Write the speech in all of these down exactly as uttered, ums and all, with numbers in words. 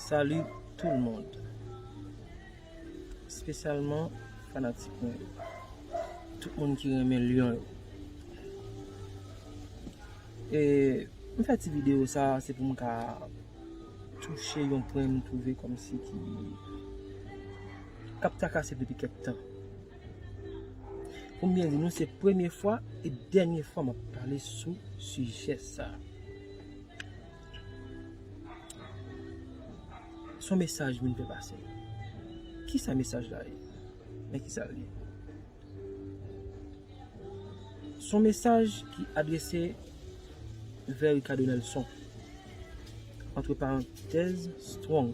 Salut tout le monde. Espesyalman fanatik mwen yo. Tout moun ki renmen Lyon yo. E m fè ti videyo sa, se pou m ka touche yon pwen m twouve kòmsi ki k ap trakase m depi kèk tan. Pou m byen di nou, se premye fwa e dènye fwa m ap pale sou sijè sa. Se yon mesaj m vin fè pase. Kisa mesaj la ye? Men kisa l ye? Se yon mesaj ki adrese vè Ricardo Nelson. Antre parantèz, Strong.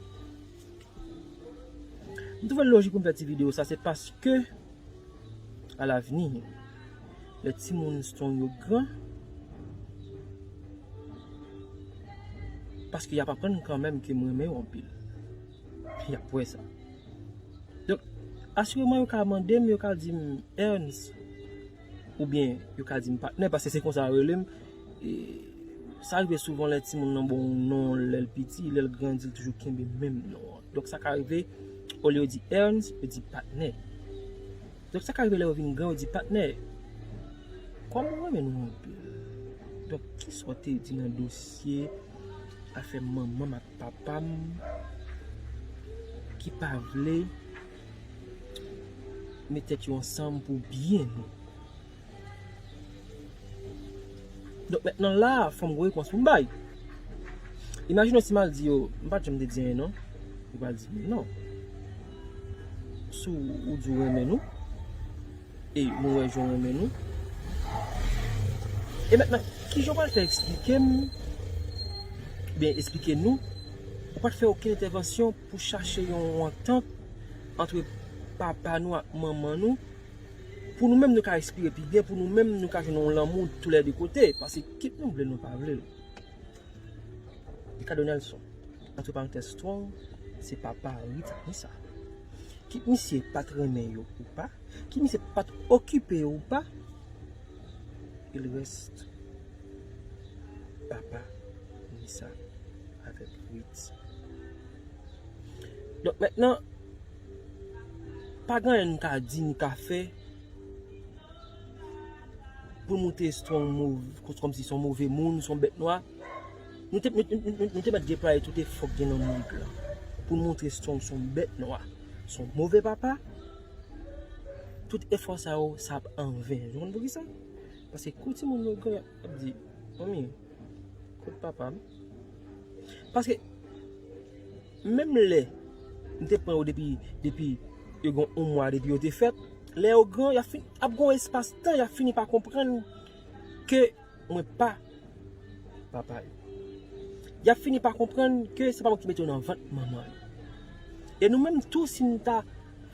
M twouve l lojik pou m fè ti videyo sa, se paske alavni, lè timoun Strong yo gran, paske y ap aprann kanmenm ke m renmen yo anpil. Y ap wè sa. Donk, asireman yo ka mande m, yo ka di m, Ernst, oubyen yo ka di m patnè, paske se konsa yo rele m. E sa rive souvan lè timoun nan ba w yon non, lè l piti, lè l grandi, l toujou kenbe menm non an. Donk, sa ka rive, olye yo di Ernst, yo di patnè. Donk, sa ka rive lè yo vin gran, yo di patnè, kòm ou renmen nou anpil, donk, kisa w te di nan dosye afè manman m ak papa m ki pa vle met tèt yo ansanm pou byen nou? Donk, mentnan la, fò m gon repons pou m bay. Imajine w si m al di yo, m pa t janm te di anyen non. Yo pral di m non. Si w di w renmen nou, e nou wè jan w renmen nou. E mentnan, kijan w pral fè eksplike m, oubyen eksplike nou, ou pa t fè okenn entèvansyon pou chache yon antant antre papa nou ak manman nou, pou nou menm nou ka respire pi byen, pou nou menm nou ka jwenn yon lanmou tou lè de kote, paske kit nou vle l, nou pa vle l. Ricardo Nelson, antre parantèz Strong, se papa Rita Misa. Kit misye pa t renmen yo ou pa, kit misye pa t okipe yo ou pa, il reste papa Nisa avèk Ritz. Donk, mentnan, pa gen anyen n ka di, n ka fè pou montre Strong mov-, kòmsi se yon move moun, se yon bèt nwa. Nou te, nou, nou, nou, nou te mèt deplwaye tout efò k gen nan mond lan pou n montre Strong se yon bèt nwa, se yon move papa. Tout efò sa yo, sa ap anven. Ou konn poukisa? Paske kou timoun yo gran, y ap di, manmi, kot papa m? Paske menm lè m te pran yo depi, depi yo gen yon mwa depi yo te fèt, lè yo gran, y ap fin, ap gen yon espas tan, y ap fini pa konprann ke mwen pa papa yo. Y ap fini pa konprann ke se pa mwen ki mete yo nan vant manman yo. E nou menm tou, si n ta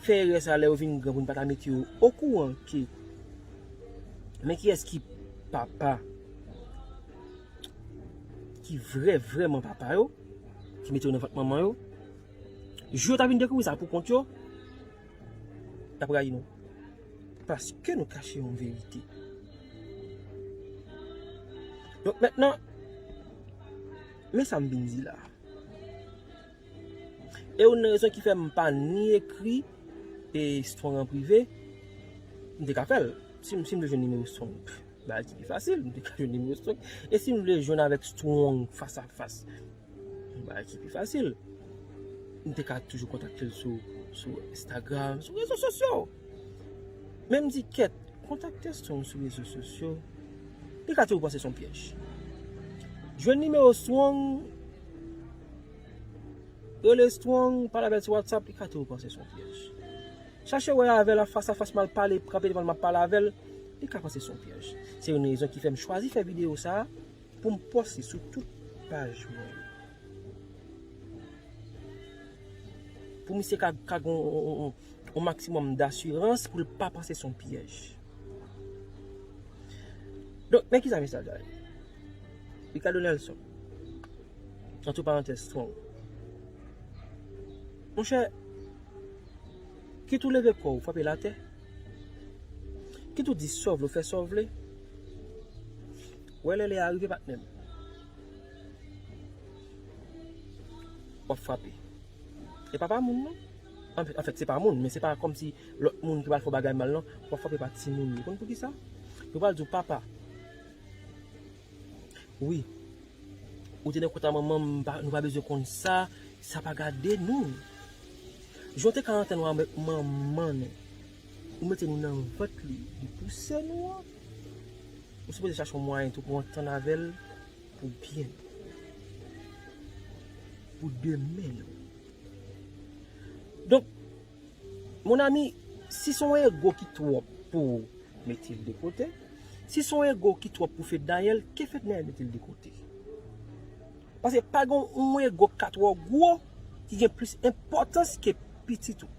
fè erè sa lè yo vin gran pou n pa ta mete yo okouran ke men kiyès ki papa, ki vrè, vrèman papa yo, ki mete yo nan vant manman yo, jou yo ta vin dekouvri sa pou kont yo, y ap rayi nou. Paske nou kache yon verite. Donk, mentnan, men sa m vin di la. E youn nan rezon ki fè m pa ni ekri e Strong an prive, m te ka fè l. Si m, si m te jwenn nimewo Strong, bagay ki pi fasil, m te ka jwenn nimewo Strong. E si m vle jwenn avèk Strong fas a fas, yon bagay ki pi fasil. M te ka toujou kontakte l sou, sou Instagram, sou rezo sosyo. Men m di, kèt, kontakte Strong sou rezo sosyo, li ka toujou panse se yon pyèj. Jwenn nimewo Strong, rele Strong, pale avè l sou WhatsApp, li ka toujou panse se yon pyèj. Chache wè avè l a fas a fas, m al pale, kanpe devan l, m ap pale avè l, li ka panse se yon pyèj. Se youn nan rezon ki fè m chwazi fè videyo sa a, pou m poste sou tout paj mwen yo. Pou misye ka, ka gen yon, yon, yon, yon maksimòm dasirans pou l pa panse se yon pyèj. Donk, men kisa mesaj la ye? Ricardo Nelson, antre parantèz, Strong. Monchè, kit ou leve kò w, frape l atè, kit ou di sa w vle, w fè sa w vle, wè lè lè a rive, patnè m. w ap frape. E pa pa moun non. Anfèt, se pa moun, men se pa kòmsi lòt moun ki pral fè w bagay mal non. W ap frape pa timoun yo. Konn poukisa? Yo pral di w, papa, wi, ou te nan kont a manman m, nou pa bezwen konn sa, sa pa gade nou. Jan w te ka antann w avèk manman nou, ou mete nou nan vant li, li pouse nou an, ou sipoze chache yon mwayen tou pou w antann avè l pou byen nou, pou demen nou. Donk, mon ami, si se yon ego ki twòp pou ou, mete l de kote. Si se yon ego ki twòp pou Fednaelle, ke Fednaelle mete l de kote. Paske pa gen yon ego k ka twò gwo ki gen plis enpòtans ke pitit ou.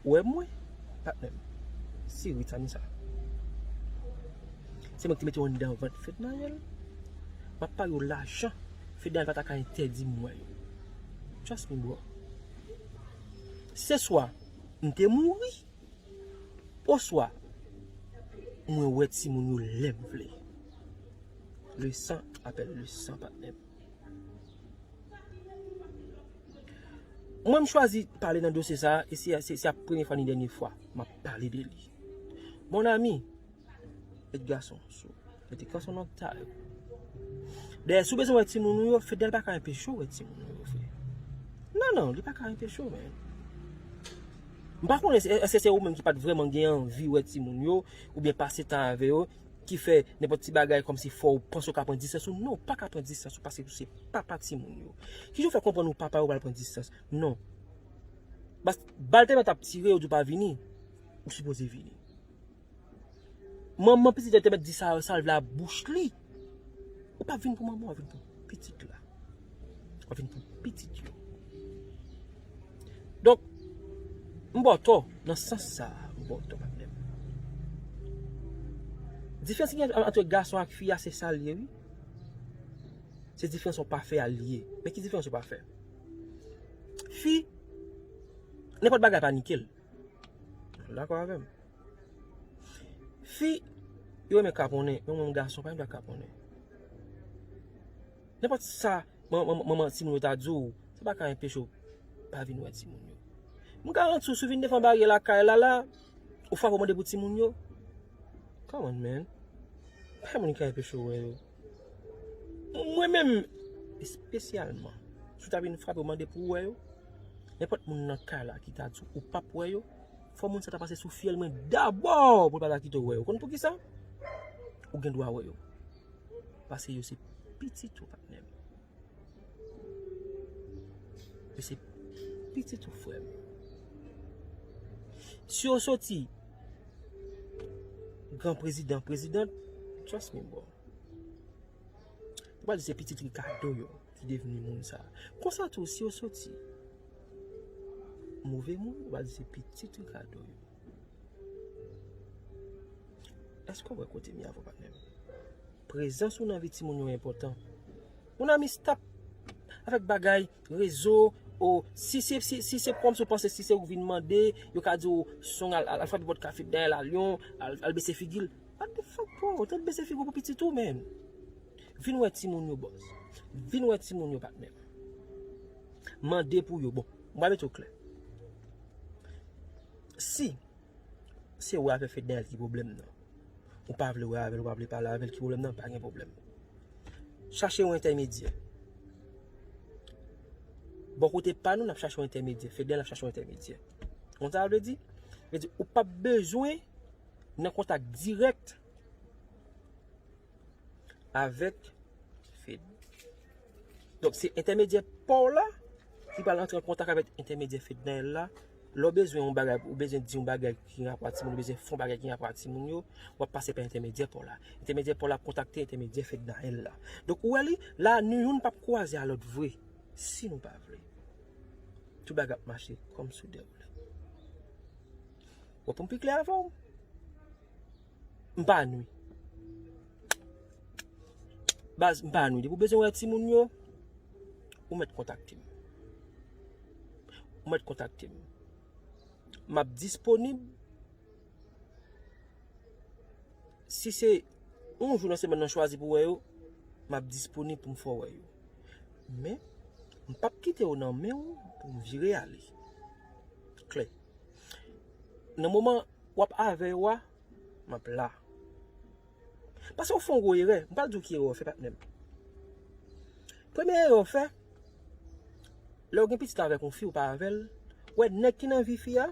Ou wè mwen, patnè m, si Ritani sa, se mwen ki te mete yo anndan vant Fednaelle, m ap pare yo lajan Fednaelle pa ta ka entèdi m wè yo. Trust me, bro. Se swa m te mouri, oswa mwen wè timoun yo lè m vle. Le sang appelle le sang, patnè m. Mwen, m chwazi pale nan dosye sa a, e se, se, se ap premye fwa ni dènye fwa m ap pale de li. Mon ami, met gason sou, mete gason nan ta yo. Dayè, si w bezwen wè timoun ou yo, Fednaelle pa ka enpeche w wè timoun ou yo, frè. Non, non, li pa ka enpeche w, men. M pa konnen si, èske se ou menm ki pa t vrèman gen anvi wè timoun yo, oubyen pase tan avè yo, ki fè nenpòt ti bagay kòmsi fò w panse w ka pran distans ou. Non, ou pa ka pran distans ou paske ou se papa timoun yo. Kijan w fè konprann ou papa yo pral pran distans? Non. Bas, bal te mèt ap tire, yo di w pa vini, ou sipoze vini. Manman pitit la te mèt di sa, sa l vle a bouch li. Ou pa vin pou manman, w ap vin pou pitit la. W ap vin pou pitit yo. Donk, m ba w tò, nan sans sa a, m ba w tò, patnè m. Diferans ki gen ant gason ak fi a, se sa l ye, wi. Se diferans yon pafè a l ye. Men ki diferans yon pafè? Fi, nenpòt bagay panike l. Dakò avè m? Fi, yo renmen kaponnen, men mwen gason pa gen dwa kaponnen. Nenpòt sa manman timoun yo ta di w, sa pa ka enpeche w pa vin wè timoun yo. M garanti w, si w vin devan baryè lakay la, la, ou frape, w mande pou timoun yo. Come on, man. Pa gen moun ki ka enpeche w wè yo. Mwen menm, espesyalman, si w ta vin frape, w mande pou w wè yo, nenpòt moun nan kay la ki ta di w ou p ap wè yo, fò moun sa ta pase sou fyèl mwen dabò pou l pa ta kite w wè yo. Konn poukisa? Ou gen dwa wè yo. Paske yo se pitit ou, patnè m. Yo se pitit ou, frè m. Si yo soti gran prezidan, prezidant, trust me, bro. Yo pral di se pitit Ricardo yo ki devni moun sa. Konsa tou, si yo soti move moun, yo pral di se pitit Ricardo yo. Èske w wè kote m ye avè w, patnè m? Prezans ou nan vi timoun yo enpòtan. Mon ami, stop avèk bagay rezo, o, si se, si, si se kòmsi w panse, si se ou vin mande, yo ka di w, son al, al, al frape pòt kafe dèyè la, Lyon, al, al bese figi l. What the fuck, bro? Ou te bese figi w pou pitit ou, man. Vin wè timoun yo, bòs. Vin wè timoun yo, patnè. Mande pou yo. Bon, m va mete w klè. Si se wè avè Fednaelle ki pwoblèm nan, ou pa vle wè avè l, ou pa vle pale avè l, ki pwoblèm nan, pa gen pwoblèm. Chache yon entèmedyè. Bò kote pa nou, n ap chache yon entèmedyè. Fednaelle ap chache yon entèmedyè. Konn sa l vle di? Vle di, ou p ap bezwen nan kontak dirèk avèk Fed. Donk, se entèmedyè pa w la ki pral antre an kontak avèk entèmedyè Fednaelle la. Lè w bezwen yon bagay, ou bezwen di yon bagay ki gen rapò a timoun, ou bezwen fè yon bagay ki gen rapò a timoun yo, w ap pase pa entèmedyè pa w la. Entèmedyè pa w la ap kontakte entèmedyè Fednaelle la. Donk, ou wè li, la, nou youn p ap kwaze a lòt vre, si nou pa vle. Tout bagay ap mache kòm sou dewoule. Bon, pou m pi klè avè w, m pa nwi. Baz, m pa nwi. Depi w bezwen wè timoun yo, ou mèt kontakte m. Ou mèt kontakte m. M ap disponib. Si se yon jou nan semèn nan chwazi pou wè yo, m ap disponib pou m fè w wè yo. Men, m p ap kite yo nan men w pou m vire ale. Klè. Nan moman w ap avè yo a, m ap la. Paske w fè yon gwo erè. M pral di w ki erè w fè, patnè m. Premye erè w fè, lè w gen pitit avèk yon fi, ou pa avè l, w wè nèg ki nan vi fi a,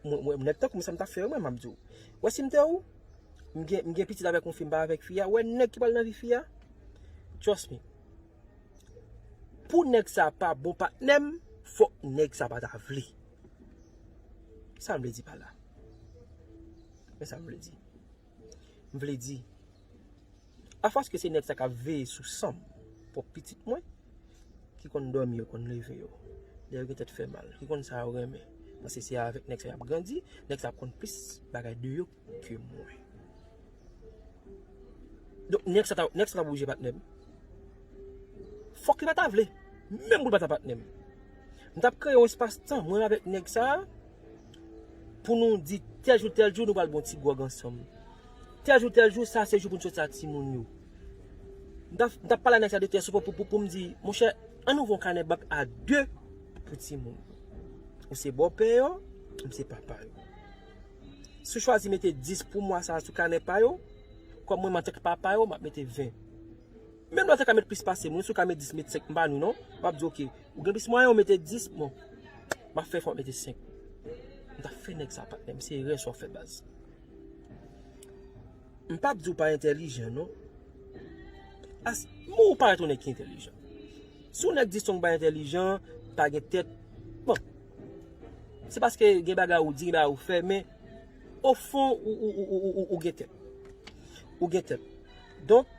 mwen, mwen, nèg tankou m, sa m t ap fè, mwen, m ap di w. W wè si m te ou, m gen, m gen pitit avèk yon fi, m pa avèk fi a, w wè nèg ki pral nan vi fi a, trust me. Pou nèg sa pa bon patnè m, fòk nèg sa pa ta vle. Sa m vle di pa la. Men sa m vle di. M vle di, afòs ke se nèg sa k ap veye sou san m, pwòp pitit mwen, ki konn dòmi yo, konn leve yo, lè yo gen tèt fè mal, ki konn sa yo renmen. Paske se avèk nèg sa y ap grandi, nèg sa ap konn plis bagay de yo ke mwen. Donk, nèg sa ta, nèg sa ta oblije patnè m. Fòk li pa ta vle. Menm pou l pa ta patnè m. M t ap kreye yon espas tan, mwen avèk nèg sa a, pou nou di tèl jou, tèl jou, nou pral bon ti gwòg ansanm. Tèl jou, tèl jou, sa se jou pou n soti ak timoun yo. M t ap, m t ap pale a nèg sa de tèl sou pou, pou, pou, pou m di, monchè, ann ouvri yon kanè bank a de pou timoun yo. Ou se bòpè yo, m se papa yo. Si w chwazi mete dis pou mwa sa a sou kanè pa yo, kòm mwen, m antanke papa yo, m ap mete ven. Menm lè w te ka met plis pase m, wi, si w ka met dis, met senk, m pa nou non. M ap di, oke, ou gen plis mwayen, ou mete dis, bon, m ap fè efò, m ap mete senk. M t ap fè nèg sa, patnè m, se erè sa w fè, baz. M p ap di w pa entèlijan, non. As, men ou parèt yon nèg ki entèlijan. Si yon nèg di Strong pa entèlijan, pa gen tèt, bon, se paske gen bagay ou di, gen bagay ou fè, men ofon, ou, ou, ou, ou, ou, ou gen tèt. Ou gen tèt. Donk,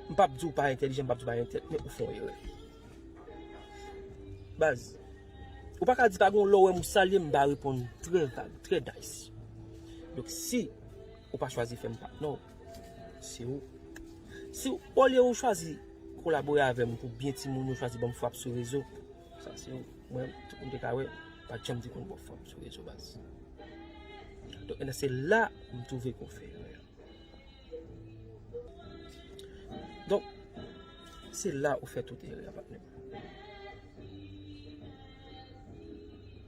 m p ap di w pa entèlijan, m p ap di w pa gen tèt, men ou fè yon erè. Baz, ou pa ka di pa gen yon lè w wè m ou salye m, m pa reponn trè vag, trè nice. Donk, si ou pa chwazi fè m patnè w, se ou. Si olye ou chwazi kolabore avè m pou byen timoun yo, chwazi ban m frap sou rezo, sa se ou. Mwen, tout moun te ka wè, pa t janm di konn ban m frap sou rezo, baz. Donk, nan se la m twouve ke w fè erè. Donk, se la ou fè tout erè a, patnè m.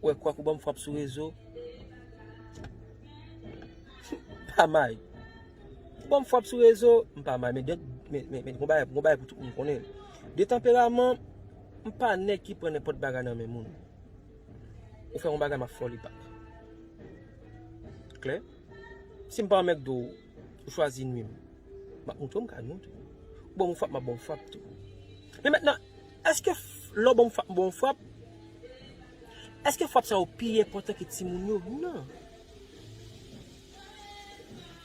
Ou wè, kwak ou ban m frap sou rezo, pa may. Ou ban m frap sou rezo, m pa may. Men, men, men, men, gon bagay, gon bagay pou tout moun konnen. De tanperaman, m pa nèg ki pran nenpòt bagay nan men moun. Ou fè yon bagay, m ap fè w li back. Klè? Si m pa yon mèk do, ou chwazi nwi m, m ap montre w, m ka nwi w tou. Ou ban m yon frap, m ap ba w frap tou. Men mentnan, èske f-, lè w ban m frap, m ba w frap, èske frap sa yo pi enpòtan ke timoun yo? Non.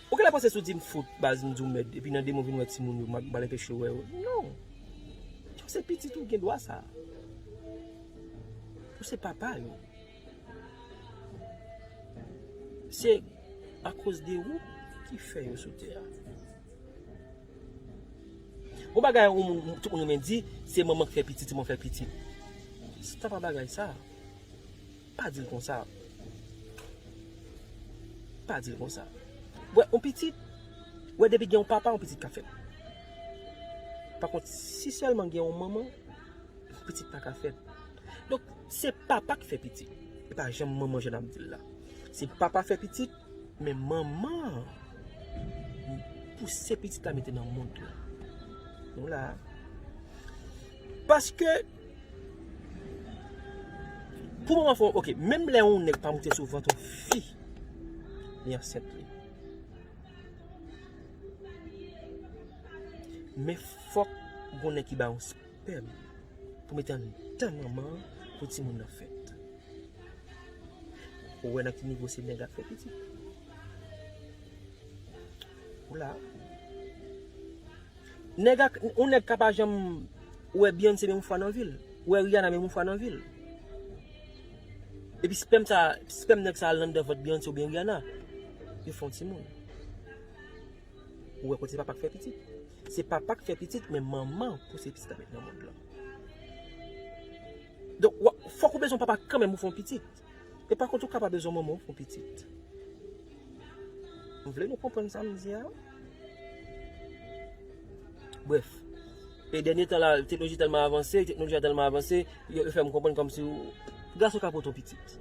Ou genlè panse si w di m fout, baz, m di w mèd, epi nan de mwa w vin wè timoun yo, m ap, m al anpeche w wè yo. Non. Ou se pitit ou, gen dwa sa. Ou se papa yo. Se akoz de ou ki fè yo sou tè a. Yon bagay, yon moun, tout moun renmen di, se manman k fè pitit, se manman k fè pitit. Se pa bagay sa. Pa di l konsa. Pa di l konsa. Wè, yon pitit, wè, depi gen yon papa, yon pitit ka fèt. Pa kont, si sèlman gen yon manman, pitit pa ka fèt. Donk, se papa k fè pitit. E pa janm manman jan n ap di l la. Se papa fè pitit, men manman an pouse pitit la mete nan mond lan. Nou la. Paske, pou manman fè, oke, menm lè yon nèg pa moute sou vant yon fi, li ansent li. Men fòk gon nèg ki ba yon pèm pou mete anndan manman an pou timoun nan fèt. Ou wè nan ki nivo se nèg ak fè pitit. Ou la. Nèg ak, yon nèg ka pa janm wè Beyoncé menm fwa nan vi l. Wè Rihanna menm fwa nan vi l. Epi spèm sa, spèm nèg sa al anndan vant Beyoncé oubyen Rihanna. Yo fè yon timoun. Ou wè kote papa k fè pitit. Se papa k fè pitit, men manman pouse pitit la met nan mond lan. Donk, w ap, fòk ou bezwen papa kanmenm pou fè yon pitit. E pa kont ou ka pa bezwen manman pou fè yon pitit. M vle nou konprann sa m di a. Brèf. E dènye tan la, teknoloji tèlman avanse, teknoloji a tèlman avanse, yo, yo fè m konprann kòmsi w, gason ka pote yon pitit.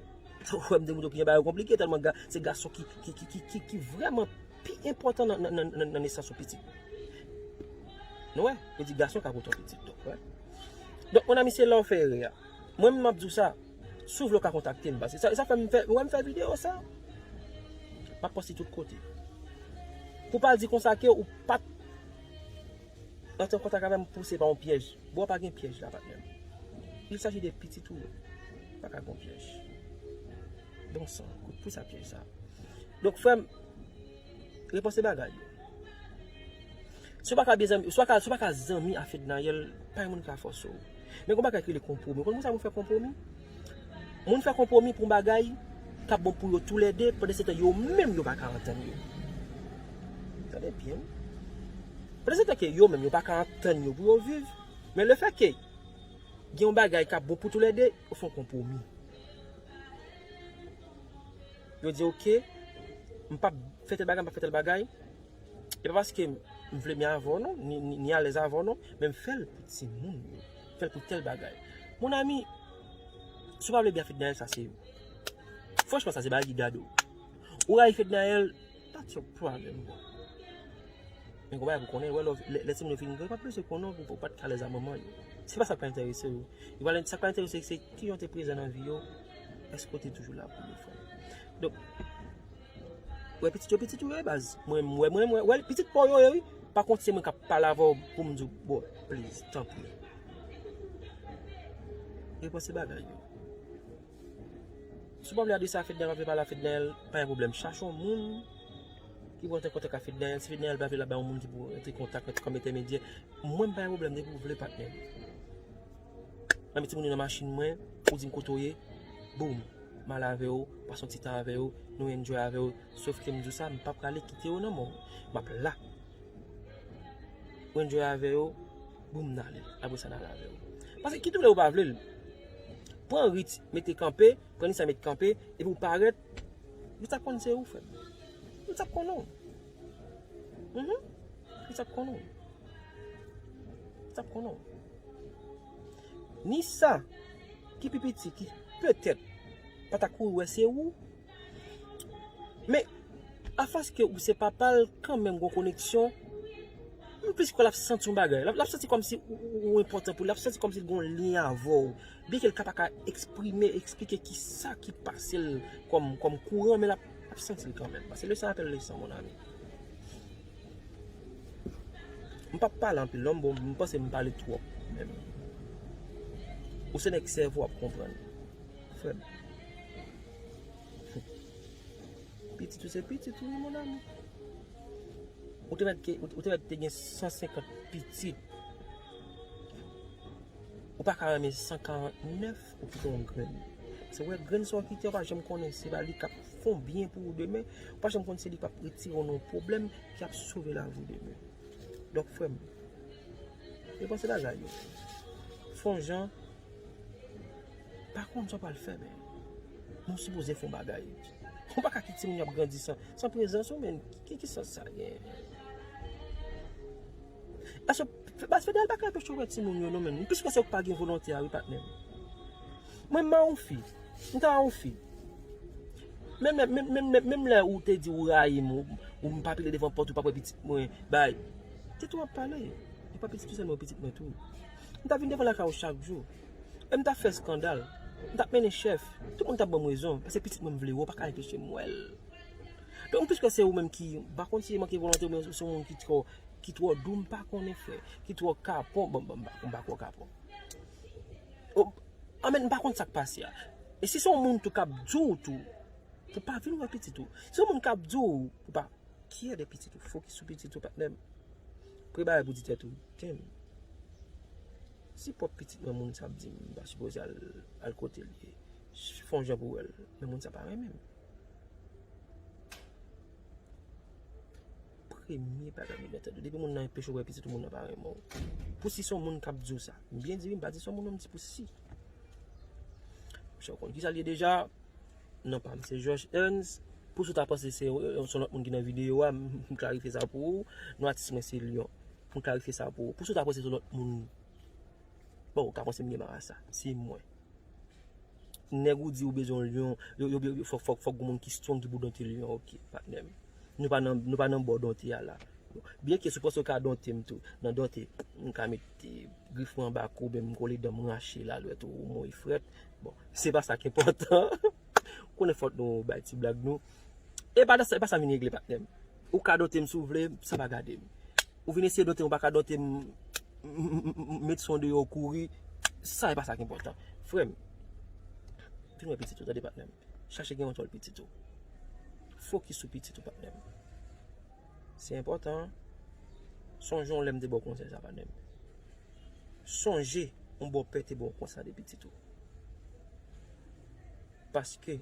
Sa w wè m te montre w kijan bagay yo konplike, tèlman ga, se gason ki, ki, ki, ki, ki, ki vrèman pi enpòtan nan, nan, nan, nan, nan nesans yon pitit. Nou wè, yo di gason ka pote yon pitit, donk, wè. Donk, mon ami, se la w fè erè a. Mwen menm, m ap di w sa, si w vle w ka kontakte m, paske sa, sa fè m fè, wè m fè videyo sa. M ap poste tout kote. Pou pa di konsa ke ou pa t antre an kontak avè m pou se pa yon pyèj. Bro, pa gen pyèj la, patnè m. Il s'agit de pitit ou yo. Pa ka gen pyèj. Bon sang, kout pou sa pyèj sa. Donk, frè m, repanse bagay yo. Si w pa ka byen zanmi, si w pa ka, si w pa ka zanmi a Fednaelle, pa gen moun ka fòse w. Men gen yon bagay ki rele konpwomi. Ou konn konsa moun fè konpwomi? Moun fè konpwomi pou yon bagay k ap bon pou yo toulède, pandan se tan yo menm yo pa ka antann yo. Tande byen. Pandan se tan ke yo menm yo pa ka antann yo pou yo viv, men lefètke gen yon bagay k ap bon pou toulède, yo fè yon konpwomi. Yo di, "Oke, m p ap fè tèl bagay, m p ap fè tèl bagay." E pa paske m vle byen avè w non, ni, ni, ni alèz avè w non, men m fè l pou timoun yo. M fè l pou tèl bagay. Mon ami, si w pa vle byen a Fednaelle, sa se, franchman, sa se bagay ki gade w. Ou rayi Fednaelle, that's your problem, bro. Men konpè pou konnen, wè, lè, lè timoun yo fin gran, yo pa bezwen konnen w, ou pa t ka alèz a manman yo. Se pa sa k pa enterese yo. Yo pa, sa k pa enterese yo, se kijan w te prezan nan vi yo, èske w te toujou la pou yo, frè. Donk, wè pitit yo, pitit ou yo, baz. Mwen, mwen, mwen, mwen, wè, pitit pa w yo ye, wi. Pa kont se mwen k ap pale avè w pou m di w, bro, please, tanpri. Repanse bagay yo. Si w pa vle adrese a Fednaelle, pa vle pale a Fednaelle, pa gen pwoblèm. Chache yon moun ki pou rantre kontak a Fednaelle. Si Fednaelle pa vle l ap bay yon moun ki pou rantre kontak, rantre kòm entèmedyè. Mwen, m pa gen pwoblèm depi w vle, patnè m. Ann met timoun yo nan machin mwen, ou di m kote w ye, boum, m al avè w, pase yon ti tan avè w, nou enjoy avè w. Sòf ke m di w sa, m pa prale kite w nan men w. M ap la. Ou enjoy avè yo, boum, n ale. Apre sa, n ale avè yo. Paske kit ou vle ou pa vle l, pran Ritz, mete kanpe, pran Nisa, mete kanpe, epi ou parèt, yo t ap konn se ou, frè m. Yo t ap konnen w. Mhm. Yo t ap konnen w. Yo t ap konnen w. Nisa, ki pi piti, ki petèt pa ta kouri wè se ou, men afòs ke ou se papa l, kanmenm gon koneksyon, m plis kwè l ap santi yon bagay. L ap, l ap santi kòmsi ou, ou, ou enpòtan pou li, l ap santi kòmsi l gon lyen avè w. Byenke l ka pa ka eksprime, eksplike kisa ki pase l kòm, kòm kouran, men l ap, l ap santi l kanmenm. Paske le sang appelle le sang, mon ami. M p ap pale anpil non, bon, m panse m pale twòp menm. Ou se nèg sèvo, w ap konprann. Frè m. Pitit ou se pitit ou, wi, mon ami. Ou te mèt ke, ou, ou te mèt te gen san senkant pitit. Ou pa ka renmen san karant nèf, ou kite yon grenn. Se wè grenn sa w kite, ou pa janm konnen se pa li k ap fè yon byen pou ou demen. Ou pa janm konn se li k ap retire w nan yon pwoblèm, ki ap sove lavi w demen. Donk, frè m, repanse bagay yo. Fè yon jan, pa konn sa w pral fè, men, men w sipoze fè yon bagay. Ou pa ka kite timoun yo ap grandi san, san prezans ou, men. Ki, ki sans sa gen? Paske, paske Fednaelle pa ka anpeche w wè timoun yo, non, men. Plis ke se ou k pa gen volonte a, wi, patnè m. Mwen, m a yon fi. M ta yon fi. Menm lè, menm, menm, menm, menm lè ou te di ou rayi m, ou, ou m pa pile devan pòt, ou p ap wè pitit mwen, bay. Se tou w ap pale. E pa pitit ou sèlman, pitit mwen tou. M t ap vin devan lakay ou chak jou. E m t ap fè eskandal. M t ap mennen chèf. Tout moun t ap ban m rezon. Paske pitit mwen m vle wè, ou pa ka anpeche m wè l. Donk, m plis kwè se ou menm ki, m pa konn si se manke volonte oubyen se yon moun ki twò, ki twò dou, m pa konnen, frè. Ki twò kapon, bon, bon, m pa, m pa kwè w kapon. O, anben, m pa konn sa k pase a. E si se yon moun tou k ap di w tou, pou pa vin wè pitit ou. Si se yon moun k ap di w, pou pa kyè de pitit ou, fokis sou pitit ou, patnè m. Prepare pou di tèt ou, "Damn. Si pwòp pitit mwen moun sa ap di m, m pa sipoze al, al kote l ye. Fè yon jan pou wè l. Men moun sa pa renmen m." Premye bagay m gen nan tèt ou. Depi moun nan anpeche w wè pitit ou, moun nan pa renmen w. Pou si se yon moun k ap di w sa. M byen di wi, m pa di se yon moun non, m di pou si. Monchè, ou konn kisa l ye deja. Non pa m, se George Ernst. Pou si w ta panse se, se yon lòt moun ki nan videyo a, m, m klarifye sa pou ou. Non atis mwen se Lion. Pou m klarifye sa pou ou. Pou si w ta panse se lòt moun, bon, ou ka panse m gen marasa. Se mwen. Nèg ou di ou bezwen yon lyon, yo, yo, yo, fòk, fòk, fòk gen moun ki strong ki pou donte lyon, ok, patnè m. Nou pa nan, nou pa nan bò donte a la. Byenke si w panse w ka donte m tou, nan donte, m ka mete grif mwen anba kou, oubyen m kole dan m rache l, alwèt ou, ou mouri frèt. Bon, se pa sa k enpòtan. Konnen fòt nou bay ti blag nou. E pa sa, e pa sa vin regle, patnè m. Ou ka donte m si w vle, sa pa gade m. Ou vin eseye donte m, ou pa ka donte m, m, m, m, m, met son deyò w kouri, sa e pa sa k enpòtan. Frè m, vin wè pitit ou, tande patnè m. Chache gen yon tòl pitit ou. Fokis sou pitit ou, patnè m. Se enpòtan. Sonje yon lè m te ba w konsèy sa, patnè m. Sonje yon bòpè te ba w konsèy de pitit ou. Paske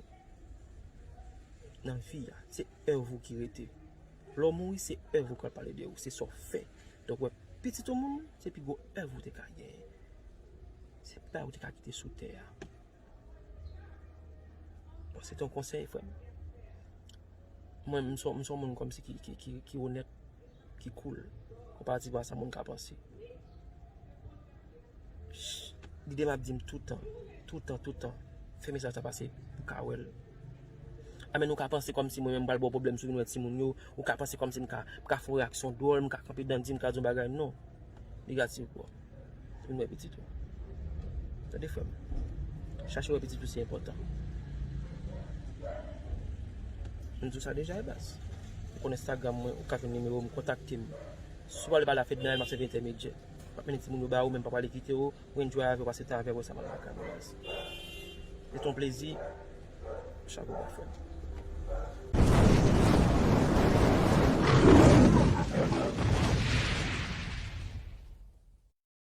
nan vi a, se èv ou ki rete. Lè w mouri, se èv ou k al pale de ou, se sa w fè. Donk, wè, pitit yon moun, se pi gwo èv ou te ka genyen. Se pa ou te ka kite sou tè a. Bon, se te yon konsèy, frè m. Mwen, m se, m se yon moun kòmsi ki, ki, ki, ki onèt, ki cool, konparativman a sa moun ka panse. Lide m ap di m toutan, toutan, toutan, fè mesaj sa pase pou ka wè l. Amèn, ou ka panse kòmsi mwen menm m pral ba w pwoblèm si w vin wè timoun yo, ou ka panse kòmsi m ka, m ka fè yon reyaksyon dwòl, m ka kanpe dan di m, m ka di yon bagay, non. Negatif, bro. Vin wè pitit ou. Tande, frè m. Chache wè pitit ou, se enpòtan. M di w sa deja, e baz. Ou konn Instagram mwen, ou ka jwenn nimewo m, kontakte m. Si w pral pale a Fednaelle, m ap sèvi entèmedyè. M ap mennen timoun yo ba ou, men m pa pral kite w, ou enjoy avè w, pase tan avè w, sa m al lakay mwen, baz. Se te yon plezi. Chapo ba, frè m.